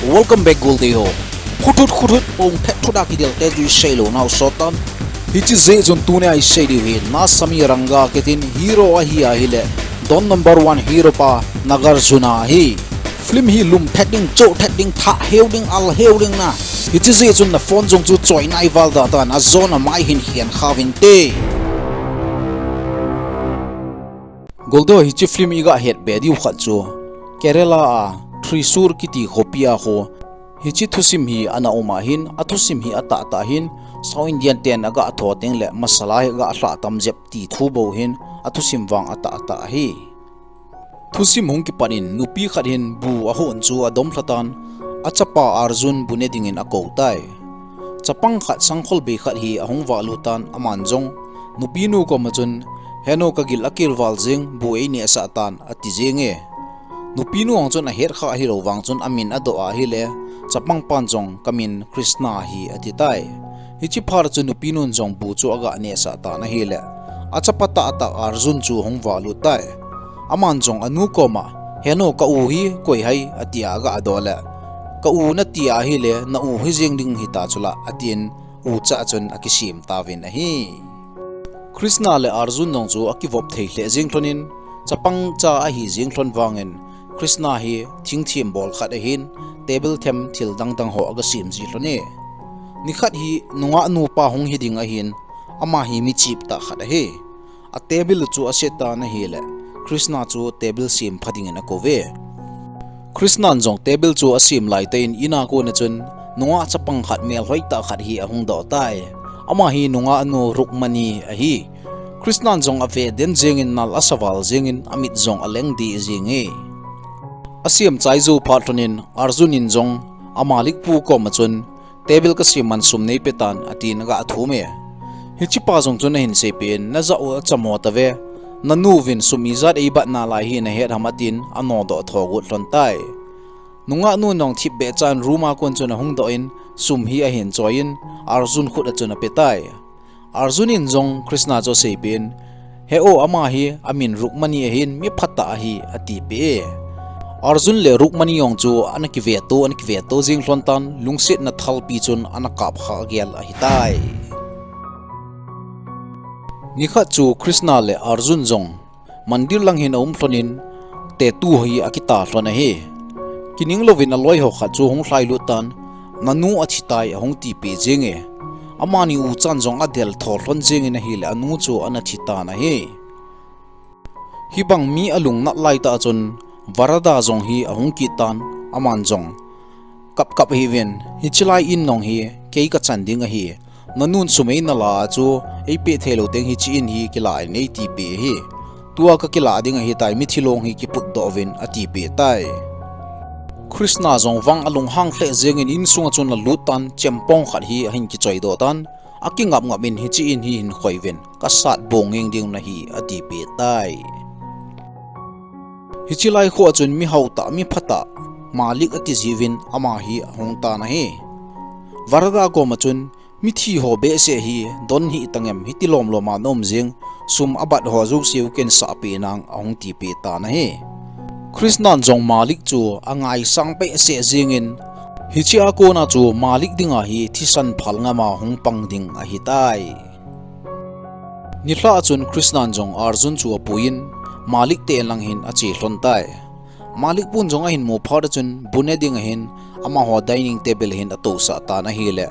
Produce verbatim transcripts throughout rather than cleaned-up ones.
Welcome back, Golde ho. Khuthut khuthut pong phet thut a kidel te jui sei lou nau sotan. Hiche jeh chun tuni a isei diu hi Nasami Ranga kitin hero ahi ahile Don number one hero pa Nagarjuna ahi. Film hi lum phet ding, cho phet ding, thah heu ding, al heu ding na. Hiche jeh chun na phone jong chu choi nai val da tan, ajon a mai hin hian kha vin te. Golde ho, hiche film iga het be diu khat chu Kerala a Thrissur kiti khopi a ho. Hiche thusim hi ana um ahin, athusim hi atahtah ahin, South Indian ten aga tho teng le masala hi aga lhah tam jep ti thu bou hin, athusim vang atahtah ahi. Thusim hung kipan in nupi khat hin bu ahon chu adom lhatan, achapa Arjun bu ne dingin akou tai. Chapang khat sangkhol bei khat hi ahung vahlut tan, aman jong nupi nu koma chun, "Heno, kagil akil val jing, bu eineh sah tan," ati jenge. Nupi nu ang chun ahet kha ahilou vang chun amin adoh ahile, chapang pan jong, "Kamin Krishna ahi," ati tai. Hiche phat chun nupi nun jong bu chu aga neh sah tan ahile, achapa tahtah Arjun chu hung vahlut tai. Aman jong anu koma, "Heno, ka u hi koi ham?" ati a aga doh le, "Ka u nati ahile, na u hi jeng ding hita chula," atin, u cha chun akisem tauvin ahi. Krishna le Arjun jong chu akivop thei lheh jeng lhonin, chapang cha ahi jeng lhon vangin, Krishna hi thingthim bol khat ahin, table them thil dangdang ho aga sem ji lhon e. Nikhat hi nungah nupa hung hi ding ahin, ama hi mi chip tah khat ahi. A table chu ase tan ahile, Krishna chu table sem pha dingin akou ve. Krishna jong table chu asem lai tah in, in a kona chun nungah chapang khat melhoi tah khat hi ahung doh tai. Ama hi nungah nu Rukmani ahi. Krishna jong ave den jengin nal asa val jengin amit jong aleng deh jenge. Asem chai jou phat lhonin Arjun in jong amalik pu koma chun, "Table kasem man sum neipe tan," atin aga thum e. Hiche pa jong chun ahin seipeh in, "Najah u acham ho tave. Nanu vin sum ijat eibat nalai hi nahet ham?" atin anodoh tho got lhon tai. Nungah nu jong thipbeh chan room a kon chun ahung doh in, sum hi ahin choi in, Arjun khut a chun ape tai. Arjun in jong Krishna chu aseipeh in, "He o, ama hi amin Rukmani ahin, mi phatah ahi," atipeh e. Arjun le Rukmani jong chu ana kiveto, ana kiveto jeng lhon tan, lungsetna thalpi chun ana kap kha gel ahitai. Nikhat chu Krishna le Arjun jong mandir lang hin aum lhonin, tattoo hi akita lhon ahi. Kining louvin aloi ho khat chu hung lhailut tan, "Nanu athi tai," ahung tipeh jenge. Amani u chan jong adel tho lhon jengin ahile anu chu ana thi tan ahi. Hibang mi alung nat lai tah chun Varada jong hi ahung kit tan, aman jong kap kap hih uvin, "Hiche lai in nong hi kei kachan ding ahi. Nanun sum eina la a chu eipeh thei lou teng hiche in hi kila in eitipeh ahi. Tua kakila ding ahitai, mithi long hi kiputdoh uvin," atipeh tai. Krishna jong vang alunghang lheh jengin insunga chun alut tan, chempong khat hi ahin kichoi doh tan, akingap ngap in, "Hiche in hi hin khoi uvin, kasat bong ngeng ding nahi," atipeh tai. Hiche lai kho a chun mi haotah, mi phatah, malik ati jiuvin ama hi ahung tan ahi. Varada koma chun, "Mithi ho behseh hi don hih tangem, hiti lom lom a na um jing, sum abat ho jouse u ken sahpeh nang," ahung tipeh tan ahi. Krishna jong malik chu angaisang behseh jengin, "Hiche a kona chu malik dinga hi thisan phal ngam a hung pang ding ahitai." Nilhah a chun Krishna jong Arjun chu apuiyin, malik te lang hin ache lhon tai. Malik pun jong ahin mu phat a chun bu ne ding ahin, amaho dining table hin atousah tan ahile,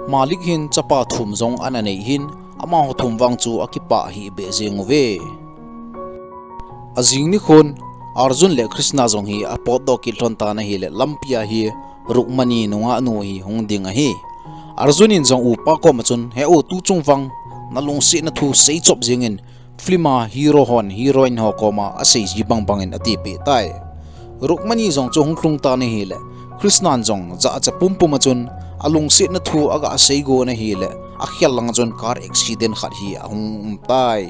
malik hin chapa thum jong ana nei hin, amaho thum vang chu akipah hih beh jeng uve. Ajing nikhon Arjun le Krishna jong hi apotdoh kit lhon tan ahile, lampi a hi Rukmani nungah nu hi hung ding ahi. Arjun in jong upa koma chun, "He u, tuchung vang nalungsetna thu seichop jengin, film a hero hon heroine ho koma asei ji bang bangin," atipeh tai. Rukmani jong chu hung lhung tan ahile, Krishna jong jahcha pumpum a chun alungsetna thu aga sei gon ahile, akhel lang a chun car accident khat hi ahung um tai.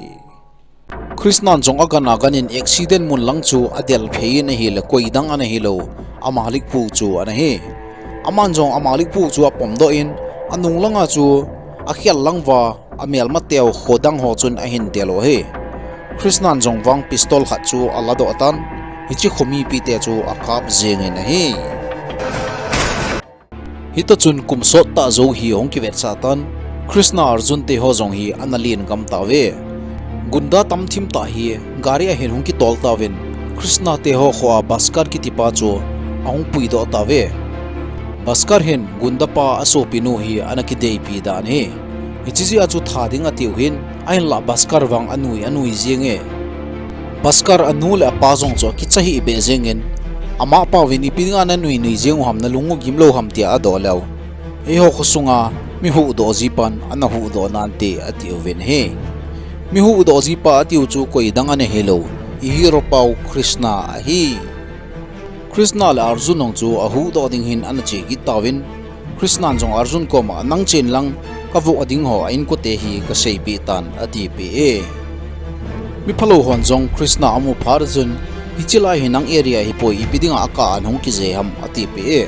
Krishna jong agan agan in accident mun lang chu adel phei in ahile, koi dang ana hilou, amalik pu chu ana hi. Aman jong amalik pu chu apomdoh in, anung langa chu akhel lang uva amelmateu kho dang ho chun ahin del u ahi. Krishna jong vang pistol khat chu aladoh tan, hiche khomipi te chu akap jengin ahi. Hita chun kum sot tah jou hi hung kivetsah tan, Krishna Arjun te ho jong hi ana len gam tauve. Gunda tamthim tah hi gari a hin hung kitol tauvin, Krishna te ho kho a Bhaskar kiti pa chu ahung puidoh tauve. Bhaskar hin gunda pa a sopinu hi ana kideipi dan ahi. Hiche jeh a chu tha ding atiu hin, ahinlah Bhaskar vang anui anui jenge. Bhaskar anu le apa jong chu akicha hih beh jengin, amapa uvin ipi dinga nanui nui jeng u ham, nalung u gim lou ham tia adoh leu, eiho khosunga mi huhdoh jipan ana huhdoh nante atiuvin ahi. Mi huhdoh jipa atiu chu koidang ana hilou, i hero pau Krishna ahi. Krishna le Arjun jong chu ahuhdoh ding hin ana che kit tauvin, Krishnan jong Arjun koma nang chen lang kavoh ding ho a inkote hi kaseipeh tan atipeh e. Miphalou hon jong Krishna amu phat chun, hiche lai hi nang area hipoi, ipi dinga akah a nahung kije ham atipeh e.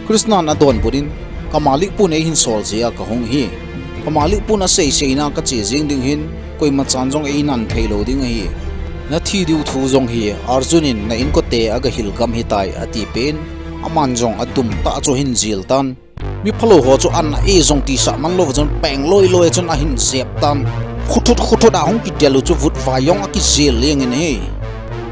Krishnan adonbut in, ka malik pun eihin sol jeh a kahung ahi. Ka malik pun asei seina kache jeng ding hin, koimachan jong einan theilou ding ahi. Nathi diu thu jong hi Arjun in na inkote agahil gam hitai atipeh in, aman jong adum tah chu ahin jil tan. Miphalou ho chu ana e jong tisah manlou chun peng loi loi chun ahin jep tan. Khuthut khuthut a hung kidel u chu vutvai jong akijel jengin ahi.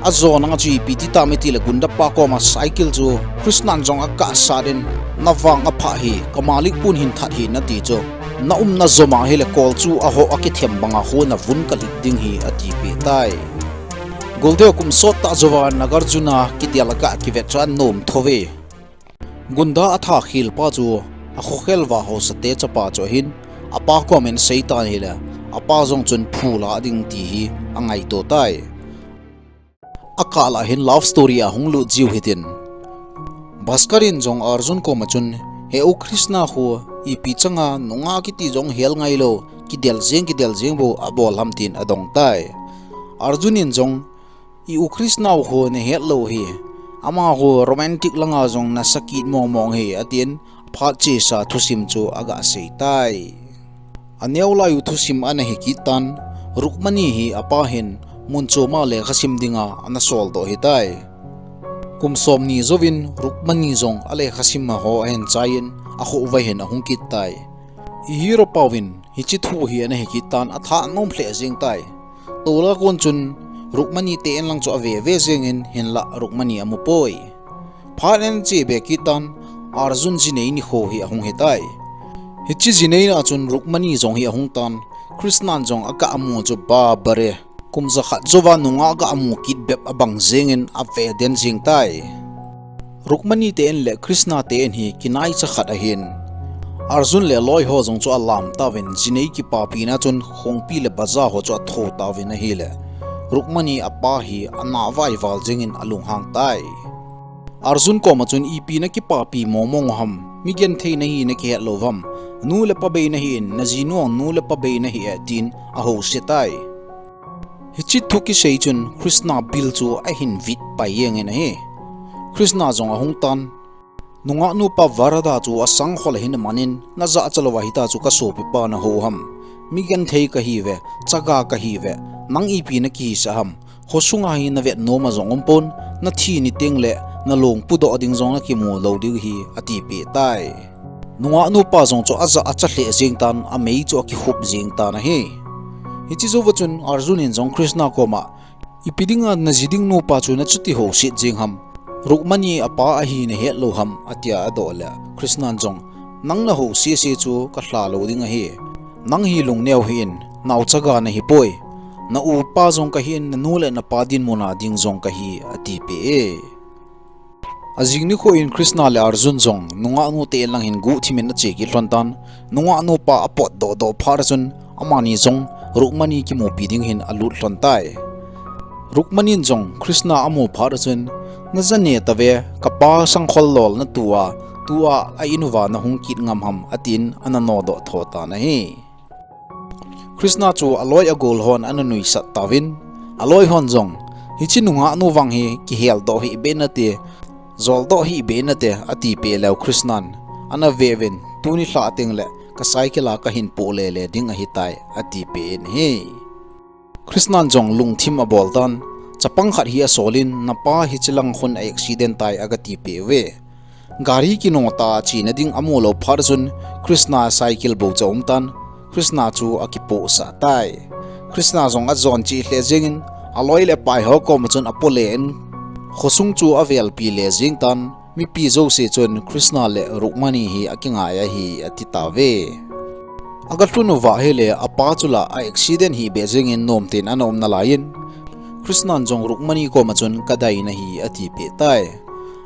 Ajona chu ipi ti tam itile gunda pa koma cycle chu Krishnan jong akahsat in, navang aphah hi, ka malik pun hin that hih in ati chu, na umna joma hile kol chu ahoh akithem banga khu navun kalit ding hi atipeh tai. Golde kum sot tah jouva Nagarjuna kidel a kakivet chu anom thouve. Gunda atha khel pa chu akhokhel uva haosate chapa chu ahin, apa komin aseitan ahile, apa jong chun phu la ding ti hi angaito tai. Akah lah hin love story ahung lut jiu hitin, Bhaskar in jong Arjun koma chun, he u Krishna khu ipi changa nungah kiti jong hel ngailou, kidel jeng kidel jeng bou abol ham tin adong tai. Arjun in jong, i u Krishna u khu nahet lou hi, ama khu romantic langa jong nasa kit mong mong hi atin, phat chesa thusim chu agasei tai. Aneo lai u thusim ana hi kit tan, Rukmani hi apa hin mun choma lekhasim dinga ana soldoh hitai. Kum somni jouvin Rukmani jong alekhasim ho ahin chaiyin akhoh uva hin ahung kit tai. I hero pauvin hiche thu hi ana hi kit tan, atha anom lheh jeng tai. Tola kon chun Rukmani te in lang chu ave ve jengin, hinlah Rukmani amu poi. Phat in ache be kit tan, Arjun jinei nikho hi ahung hitai. Hiche jineina chun Rukmani jong hi ahung tan, Krishnan jong aga mu chu, ba ba re, kum jakhat jouva nungah aga mu kit bep abang jengin ave den jeng tai. Rukmani te in le Krishna te in hi kinaicha khat ahin, Arjun le aloi ho jong chu alam tauvin, jinei kipapina chun khongpi le bazaar ho chu atho tauvin ahile, Rukmani apa hi ana vaival jengin alunghang tai. Arjun koma chun, ipi nakipapi mong mong u ham, mi genthei nahi nakihet lou ham, nu le pa bei nahin, najinu ang nu le pa bei nahi e, tin ahouse tai. Hiche thu kisei chun Krishna bil chu ahin vit pai jengin ahi. Krishna jong ahung tan, nungah nupa Varada chu asangkhol ahin amanin, najahcha louva hita chu kasopipa nahou ham, mi genthei kahiuve, chaga kahiuve, nang ipi nakihisah ham, khosunga hi navet noma jong umpon, nathi ni tengle nalong pudoh ding jong nakimu lou diu hi, atipeh tai. Nungah nupa jong chu ajahcha lheh jeng tan, amei chu akikhup jeng tan ahi. Hiche jouva chun Arjun in jong Krishna koma, ipi dinga naji ding nupa chu nachuti houset jeng ham, Rukmani apa ahi nahet lou ham, atia adoh le, Krishnan jong, nang nahouse se chu kalha lou ding ahi. Nang hi lungneo hih in, naochaga nahipoi. Na upa jong kahin, nanu le napa dinmuna ding jong kahi, atipeh e. Ajing nikho in Krishna le Arjun jong nungah nu te in lang hin guhthimin ache kit lhon tan, nungah nupa apotdoh doh phat chun amani jong Rukmani kimupi ding hin alut lhon tai. Rukmani in jong Krishna amu phat chun, najane tave, kapa sangkhol lolna tua, tua a in uva nahung kit ngam ham, atin ana nodoh tho tan ahi. Krishna chu aloi agol hon ana nuisat tauvin, aloi hon jong, hiche nungah nu vang hi kiheldoh hih beh nate, joldoh hih beh nate, atipeh leu Krishnan ana ve uvin, tuni lhah tengle ka cycle a kahin poh lele ding ahitai, atipeh in ahi. Krishnan jong lungthim abol tan, chapang khat hi asolin, napa hiche lang khun a accident tai, agatipeh uve. Gari kino ta chena ding amu lou phat chun Krishna cycle bou chu aum tan, Krishna chu akipohsah tai. Krishna jong ajon cheh lheh jengin, aloi le pai ho koma chun apole in, khosung chu avelpi le jeng tan, mipi jouse chun Krishna le Rukmani hi akingai ahi ati tauve. Aga lhun uva ahile apa chu la a accident hih beh jengin nomten ana um nalaiyin, Krishnan jong Rukmani koma chun kadai nahi atipeh tai.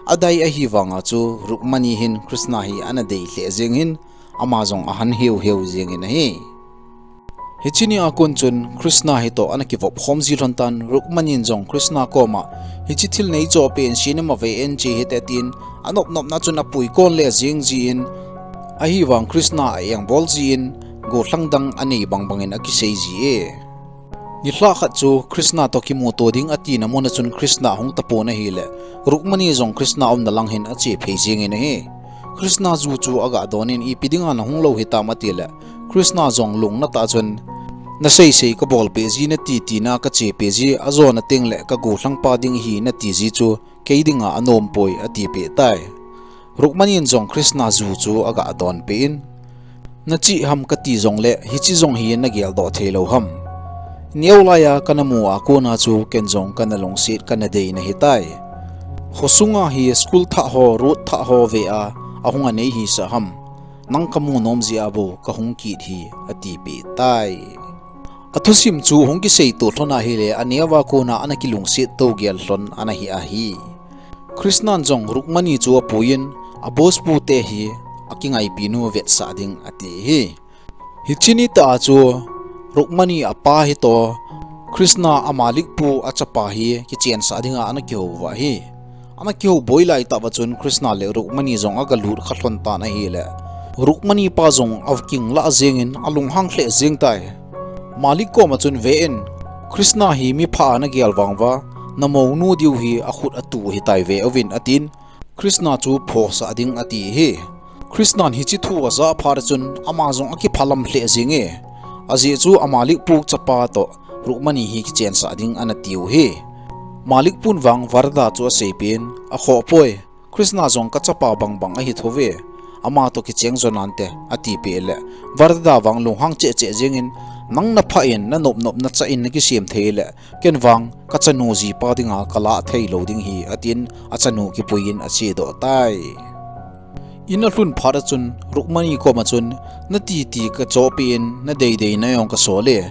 Adai ahivanga chu Rukmani hin Krishna hi ana dei lheh jeng hin, ama jong ahan heu heu jengin ahi. Hiche nia kon chun Krishna hitoh ana kivop khom ji lhon tan, Rukmanin jong Krishna koma, hiche thil neichoh peh in cinema ve in che hite tin, anop nopna chun apui kon le jeng jin, ahivang Krishna a engbol jin, gollhang dang anei bang bangin akisei ji e. Nilhah khat chu Krishna toh kimuto ding atina muna chun Krishna ahung tapon ahile, Rukmani jong Krishna umna lang hin ache phei jengin ahi. Krishna ju chu aga donin, ipi dinga nahung lou hitam atile, Krishna jong lungna tah chun, naseisei kabolpeh ji, nati tina kachepeh ji, ajona tengle kagollhang pa ding ahi nati ji chu, kei dinga anompoi atipeh tai. Rukmanin jong Krishna ju chu aga donpeh in, nachih ham kati jongle hiche jong hi nageldoh theilou ham? Neo laiya kanamu a kona chu ken jong kana lungset kana dei nahitai. Khosunga hi school thah ho, road thah ho ve a, ahung anei hisah ham? Nang kamu nom jeh a bou kahung kit hi, atipeh tai. Athusim chu hung kiseito lhon ahile, aneova kona ana kilungset to gel lhon ana hi ahi. Krishnan jong Rukmani chu apuiyin, a boss pute hi akingaipinu vetsah ding ati hi. Hiche nitah a chu Rukmani apa hitoh, Krishna a Malik pu achapa hi kichensah dinga ana kihou uva ahi. Ana kihou boi laitah uva chun Krishna le Rukmani jong aga lut kha lhon tan ahile, Rukmani pa jong akinglah jengin alunghang lheh jeng tai. Malik koma chun, ve in, Krishna hi mipha a nagel vang uva, namounu diu hi akhut atu ahitai, ve uvin, atin, Krishna chu phosah ding ati hi. Krishnan hiche thu ajah phat chun ama jong akiphalam lheh jenge. Ajeh chu a Malik pu chapa toh Rukmani hi kichensah ding ana tiu hi. Malik pun vang Varda chu aseipeh in, akhoh poi. Krishna jong kachapa bang bang ahi thouve. Ama toh kicheng jo nante, atipeh le, Varda vang lunghang cheh cheh jengin, nang napha in, nanop nop nachah in nakisem thei le, ken vang kachanu jipa dinga kalah theilou ding hi, atin, achanu kipuiyin achedoh tai. In alhun phat a chun, Rukmani koma chun, nati ti kachohpeh in, nadei dei na jong kasol e.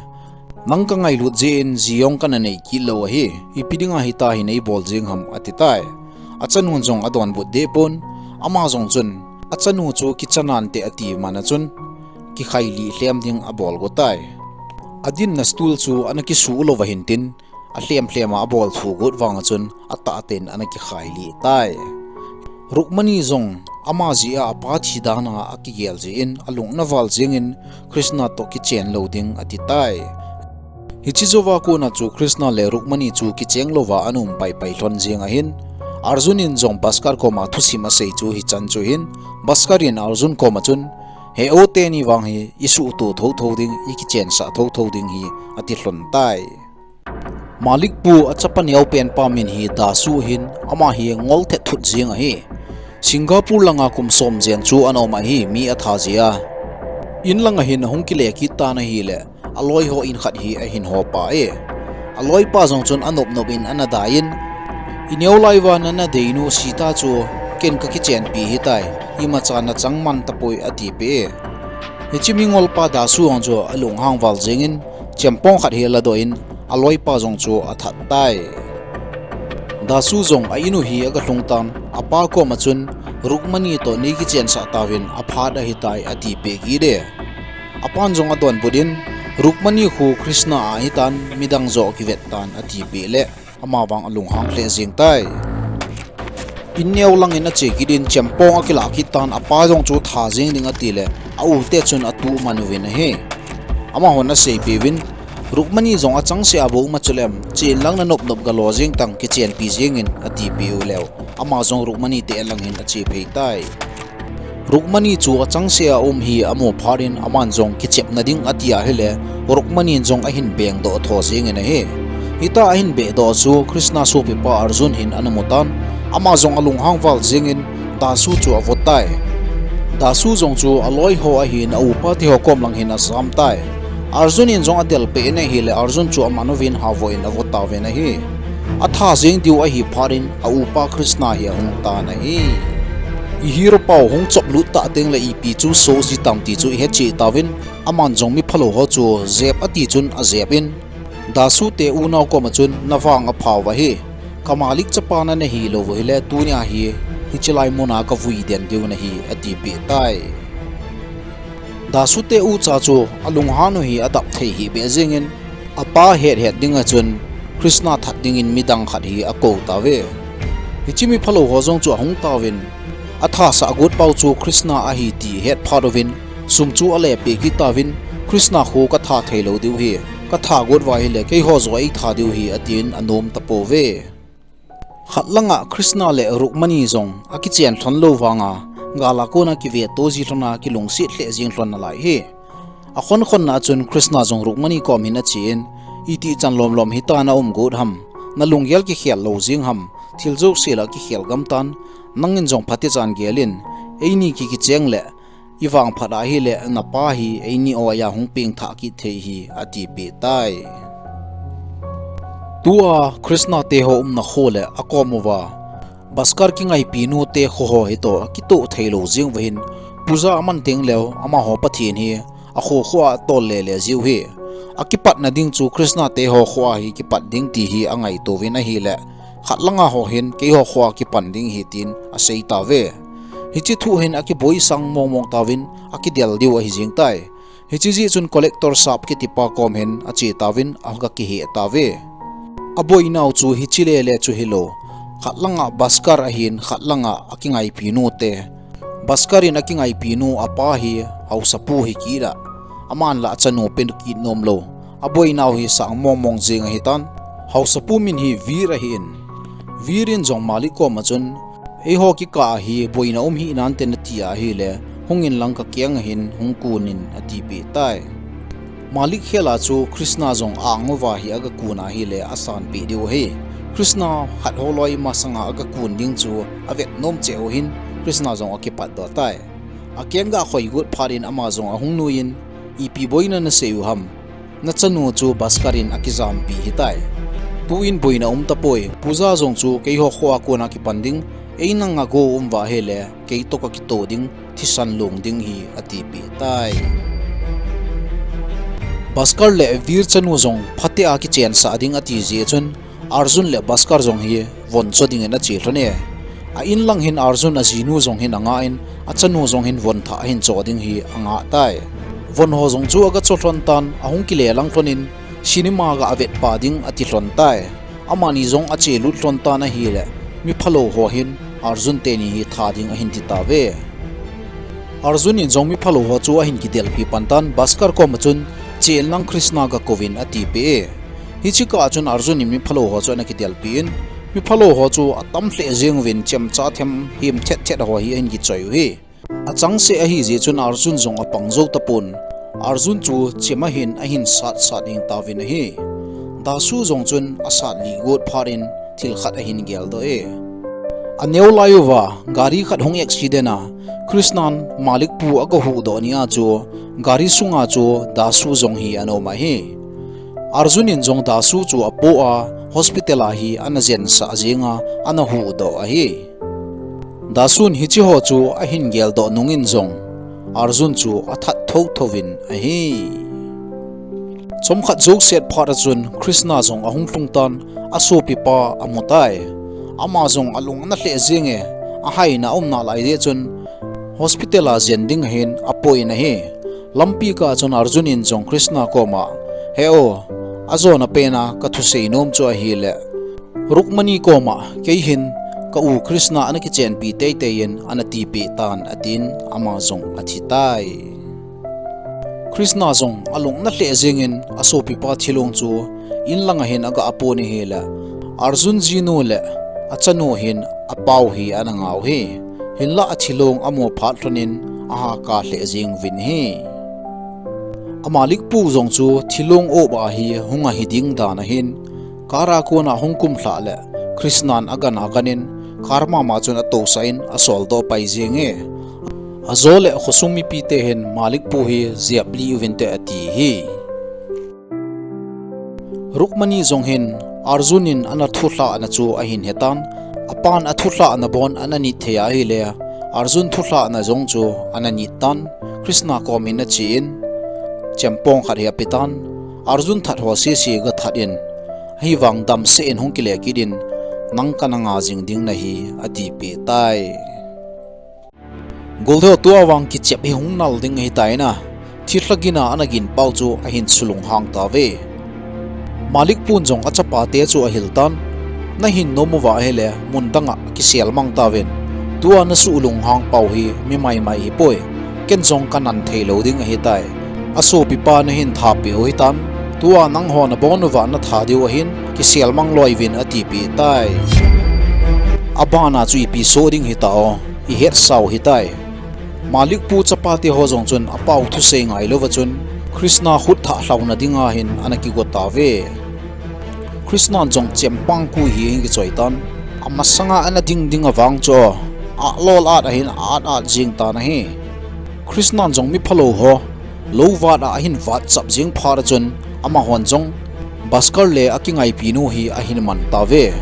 Nang kangailut jeh in ji jong kana nei kit lou ahi, ipi dinga hitia hi neibol jeng ham, ati tai. Achanun jong adonbut deh pon, ama jong chun, achanu chu kicha nante ati man a chun, kikhailih lhem ding abol go tai. Adinna stool chu ana kisuh lou va hintin, alhem lhem a abol thu got vang a chun, atah tah in ana kikhailih tai. Rukmani jong ama jeh a apa thi dan a akigel jeh in, alungna val jengin, Krishna toh kichen lou ding ati tai. Hiche jouva kona chu Krishna le Rukmani chu kicheng louva ana um paipai lhon jeng ahin, Arjun in jong Bhaskar koma thusim asei chu hichan chu ahin, Bhaskar in Arjun koma chun, he o teni vang hi isuhto thotho ding, ikichensah thotho ding hi, ati lhon tai. Malik pu achapa neopen pa min hi Dasu ahin, ama hi ngol thet thut jeng ahi. Singapore langa kum som jen chu ana um ahi, mi atha jeh a. In langa hin ahung kile kit tan ahile, aloi ho in khat hi ahin houpa e. Aloipa jong chun anop nop in ana dai in, ineo lai uva nana deinu Sita chu ken kakichenpi ahitai, imacha nachang man tapoi, atipeh e. Hiche mingolpa Dasu jong chu alunghang val jengin, chempong khat hi aladoh in, aloipa jong chu athat tai. Dasu jong a inu hi aga lhung tan, apa koma chun, Rukmani toh neikichensah tauvin, aphat ahitai, atipeh kit e. Apan jong adonbut in, Rukmani khu Krishna a ahitan, midang joh kivet tan, atipeh le, ama vang alunghang lheh jeng tai. In neo langin ache kit in, chempong akilah kit tan, apa jong chu tha jeng ding atile, a u te chun atuh man uvin ahi. Amahon aseipeh uvin, Rukmani jong achangseh a bou um a chuleh, chen lang nanop nop galo jeng tan, kichenpi jengin, atipeh u leu, ama jong Rukmani te lang hin ache phei tai. Rukmani chu achangseh a um hi amu phat in, aman jong kichepna ding ati ahile, Rukmani in jong ahin bengdoh tho jengin ahi. Hitia ahin behdoh chu Krishna sopipa Arjun hin ana mu tan, ama jong alunghang val jengin, Dasu chu avot tai. Dasu jong chu aloi ho ahin a upa te ho kom lang hin ajam tai. Arjun in jong adel peh in ahile Arjun chu aman uvin havoh in avot tauvin ahi. Atha jeng diu ahi phat in a upa Krishna hi ahung tan ahi. I hero pau hung chop lut tah teng le ipi chu so ji tam ti chu i het cheh tauvin, aman jong mi phalou ho chu jep ati chun ajep in, Dasu te unau kom a chun na vang aphau ahi. Ka malik chapa na nahi lou u hile tunia hi hiche lai muna ka vui den diu nahi ati peh tai. Dasu te ucha chu alunghan u hi adap thei hi beh jeng in, apa het het ding a chun Krishna that ding in midang khat hi akou tauve. Hiche mi phalou ho jong chu ahung tauvin, atha sah got pau chu Krishna ahi ti het phat uvin, sum chu ale peh kit tauvin, Krishna khu ka tha thei lou diu hi, ka tha got uva hile keiho joh ei tha diu hi atin anom tapouve. Khat langa Krishna le Rukmani jong akichen lhon lou vanga, gal a kona kive to ji lhon a kilungset lheh jeng lhon nalai hi. Akhon khon na chun Krishna jong Rukmani kom hin achen, iti chan lom lom hita na um got ham, na lunggel kikhel lou jeng ham, thil jouse la kikhel gam tan, nangin jong phatechan gel in, eini ki kicheng le, i vangphat ahile na pa hi eini oi a hung peng thah kit thei hi ati peh tai. Tua Krishna te ho umna kho le akom uva, Bhaskar kingaipi nu te kho ho hi toh kitoh thei lou jeng uva hin, puja aman teng leu amaho Pathen hi akho kho a tol le le jiu hi. Akipat na ding chu Krishna te ho kho a hi kipat ding ti hi angaito uvin ahile, khat langa ho hin keiho kho a kipan ding hi tin asei tauve. Hiche thu hin akiboi sang mong mong tauvin akidel diu ahi jeng tai. Hiche jeh chun collector sap kiti pa kom hin ache tauvin aga kihei tauve. Aboinau chu hiche le le chu hilou. Khat langa Bhaskar ahin khat langa akingaipi nu te. Bhaskar in akingaipi nu apa hi haosapu hi kit a, aman la achanu pe kit nom lou. Aboinau hi sang mong mong jeng ahi tan. Haosapu min hi Vir ahin. Vir in jong Malik kom a chun, eiho kikah a hi boina um hih nante nati ahile, hung in lang ka kiang a hin hung kun in ati peh tai. Malik khel a chu Krishna jong ang uva hi aga kun ahile asan peh diu ahi. Krishna khat ho loi masanga aga kun ding chu avet nom cheh u hin Krishna jong akipat doh tai. Akeng ga khoi got phat in ama jong ahung nui in, ipi boina nasei u ham. Na chanu chu Bhaskar in akijampi hitai. Tuin boina um tapoi, puja jong chu keiho kho a kona kipan ding, ei nang a go um uva ahile, kei toh ka kitoh ding, thisan long ding hi ati peh tai. Bhaskar le Vir chanu jong phatea kichen sah ding ati jeh chun, Arjun le Bhaskar jong hi von cho dingin ache lhon e. A in lang hin Arjun ajinu jong hin anga in, achanu jong hin von thah ahin cho ding hi anga tai. Von ho jong chu aga cho lhon tan, ahung kile lang lhon in, cinema ga avet pa ding ati lhon tai. Amani jong ache lut lhon tan ahile, mi phalou ho hin Arjun teni hi tha ding ahin ti tauve. Arjun in jong mi phalou ho chu ahin kidelpi pan tan, Bhaskar kom a chun, chen lang Krishna ga kouvin ati peh e. Hiche kah a chun Arjun in mi phalou ho chu ana kidelpi in, mi phalou ho chu atam lheh jeng uvin chemcha them hem thet thet ho hi ahin kichoi u hi. Achangseh ahi jeh chun Arjun jong apang jou tapon. Arjun chu chem a hin ahin sat sat hing tauvin ahi. Dasu jong chun asat lih got phat in thil khat ahin geldoh e. Aneo lai uva gari khat hung accident a, Krishnan Malik pu aga huhdoh ni a chu gari sunga chu Dasu jong hi ana um ahi. Arjun in jong Dasu chu apoh a, hospital a hi ana jensah jeng a, ana huhdoh ahi. Dasun hiche ho chu ahin geldoh nungin jong, Arjun chu athat thotho in ahi. Chomkhat jouset phat a chun Krishna jong ahung lhung tan, asopipa amu tai. Ama jong alung ana lheh jeng e, ahaina aum nalai jeh chun hospital a jen ding ahin apoh in ahi. Lampi kah a chun Arjun in jong Krishna koma, he o, ajona pen a kathusei nom chu ahile, Rukmani koma, kei hin ka u Krishna ana kichenpi teitei in ana tipeh tan, atin ama jong athi tai. Krishna jong alung ana lheh jengin asopipa thilong chu in langa hin aga apon ahile, Arjun jinu le achanu hin apao hi ana ngah u hi. Hinlah athilong amu phat lhonin ahahkah lheh jeng uvin ahi. Amalik pu jong chu thilong op a hi hung ahi ding dan ahin, car a kona hung kumlhah le Krishnan agan aganin, car mama chun atousah in asoldoh pai jenge. Ajole khosung mipite hin Malik pu hi jep lih uvinte ati hi. Rukmani jong hin Arjun in ana thulhahna chu ahin hetan, apan athulhahna bon ana nit thei ahile, Arjun thulhahna jong chu ana nit tan, Krishna komin achen, chempong khat hi apetan, Arjun that ho sese gathat in, hivang damsel in hung kile kit in, nang kana nga jing ding nahi, atipeh tai. Golde ho, tua vang kichep hi hung nal ding ahitai na. Thilha gina ana ginpau chu ahin sulunghang tauve. Malik pun jong achapate chu ahil tan. Nahin nom uva ahile mun danga kisel mang tauvin. Tua nasuh lunghang pau hi mi maimai hipoi. Ken jong kanan thei lou ding ahitai. Asopipa nahin thapeh u hitan. Tua nangho nabon uva natha diu ahin kisel mang loi uvin atipeh tai. Abana chu ipi soh ding hita o. Ihetsau hitai. Malik pu chapate ho jong chun apau thusei ngailouva chun Krishna khut thah lhauna dinga hin ana kigo tauve. Krishna jong chempong koi hi ahin kichoi tan. Amasanga ana ding dinga vang chu alol at ahin at at jing tan ahi. Krishna jong miphalou ho lou vat a ahin vat chap jing phat a chun amahon jong Bhaskar le akingaipi nu hi ahin man tauve.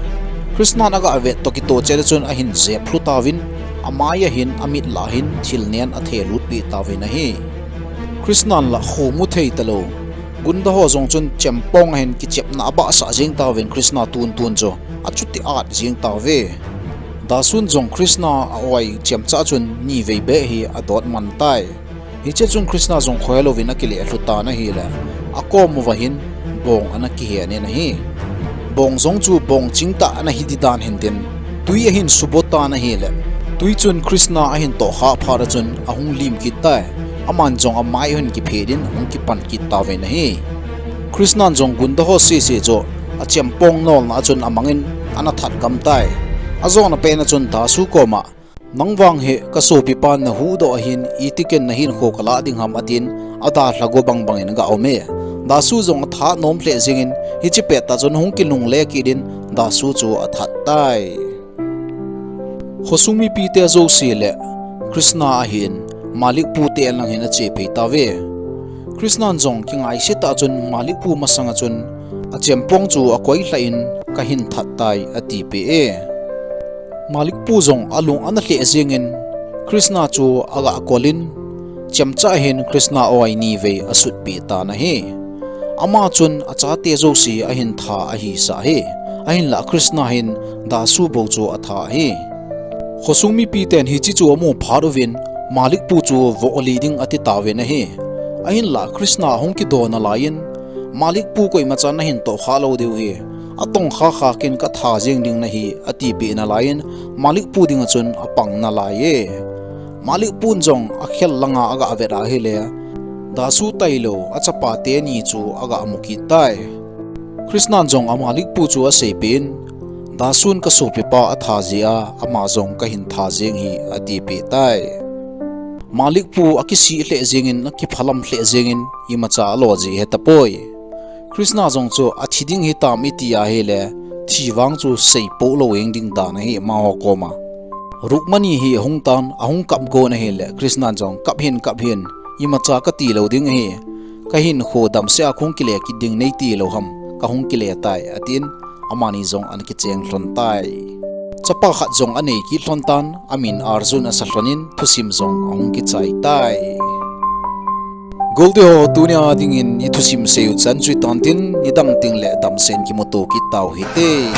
Krishna in agavet toh kitoh chet a chun ahin jep lhu tauvin, amai ahin amit lah hin thil nen athe lut peh tauvin ahi. Krishna in la khomu thei talou gunda ho jong chun chempong ahin kichepna abahsah jing tauvin Krishna tuntun chu achuti at jing tauve. Dasun jong Krishna a-oi chemcha chun nivei beh hi adot man tai. Hiche chun Krishna jong khohelouvin akile lhu tan ahile, akom uva hin bong ana kihen in ahi. Bong jong chu bong chingtah ana hi di dan hintin, tui ahin subo tan ahile, tui chun Krishna ahin tohkhah phat a chun ahung lim kit tai. Aman jong amai ahin kiphet in ahung kipan kit tauvin ahi. Krishna in jong gunda ho sese chu achempong nolna a chun amangin ana that gam tai. Ajona pen a chun Dasu koma, nang vang hi kasopipan nahuhdoh ahin, iti ken nahinkho kalah ding ham atin, adalha go bangbangin aga ume. Dasu jong atha nom lheh jengin, hiche pettah chun hung kinungle kit in, Dasu chu athat tai. Khosung mipite jouse le Krishna ahin, Malik pute lang hin ache phei tauve. Krishna in jong kingaise tah chun Malik pu masanga chun achempong chu akoi lhah in kahin that tai atipeh e. Malik pu jong alung ana lheh jengin Krishna chu aga kolin chemcha hin Krishna oi nivei asutpeh tan ahi. Ama chun achate jouse ahin tha ahisah hi. Ahinlah Krishna hin Dasu bou chu atha hi. Khosung mipiten hiche chu amu phat uvin Malik pu chu voh li ding ati tauvin ahi. Ahinlah Krishna ahung kido nalaiyin Malik pu koimacha nahin tohkhah lou diu hi. Atongkha kha kin katha jeng ding nahi atipeh nalaiyin Malik pu dinga chun apang nalaiye. Malik pun jong akhel langa agavet ahile, Dasu tailou achapate ni chu agamu kit tai. Krishna in jong a Malik pu chu aseipeh in, Dasun kasopipa atha jeh a ama jong kahin tha jeng hi atipeh tai. Malik pu akisih lheh jengin akiphalam lheh jengin imacha alo ji hetapoi. Krishna jong chu athi ding hitam iti ahile, thi vang chu seipoh lou jeng ding dan ahi amaho koma. Rukmani hi ahung tan, ahung kap gon ahile, Krishna jong kap hih in, kap hih in, imacha kati lou ding ahi. Kahinkho damsel a kahung kile kit ding neiti lou ham, kahung kile tai, atin, amani jong ana kicheng lhon tai. Chapa khat jong anei kit lhon tan, amin Arjun asa lhonin, thusim jong ahung kichai tai. Goldi ho, tunia dingin ithusim seiyu chan chu hitan tin, nidang tengle damsel in kimuto kit tau hite.